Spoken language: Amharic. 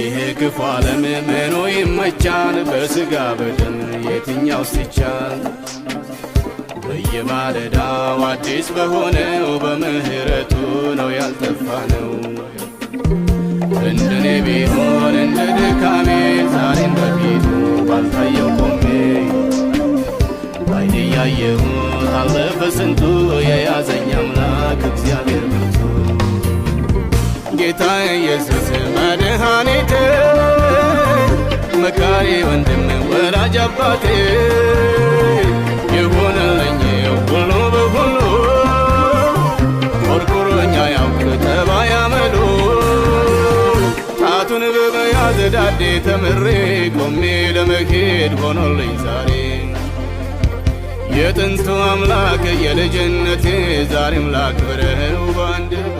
ይሄ ክፉ ዓለም ምኑ ይመቻል? በሥጋ በደም የትኛው ሲቻል? በየማለዳው አዲስ በሆነው በምህረቱ ነው ያልጠፋነው። እንደኔ ቢሆን እንደ ድካሜ ዛሬም በፊቱ ባልታየው ቆሜ፣ ባይኔ ያየሁት አለፈ ስንቱ፣ የያዘኝ አምላክ እግዚአብሔር ብርቱ። ጌታ ኢየሱስ መድኃኒቴ፣ መካሪ ወንድም ወላጅ አባቴ፣ የሆነልኝ ሁሉ በሁሉ፣ ቆርቁሮኛ ያውቅ ጠባይ አመሉ። ጣቱን በመያዝ ዳዴ ተምሬ ቆሜ ለመሄድ ሆኖልኝ ዛሬ። የጥንቱ አምላክ የልጅነቴ ዛሬም ላክብረው በአንደበቴ።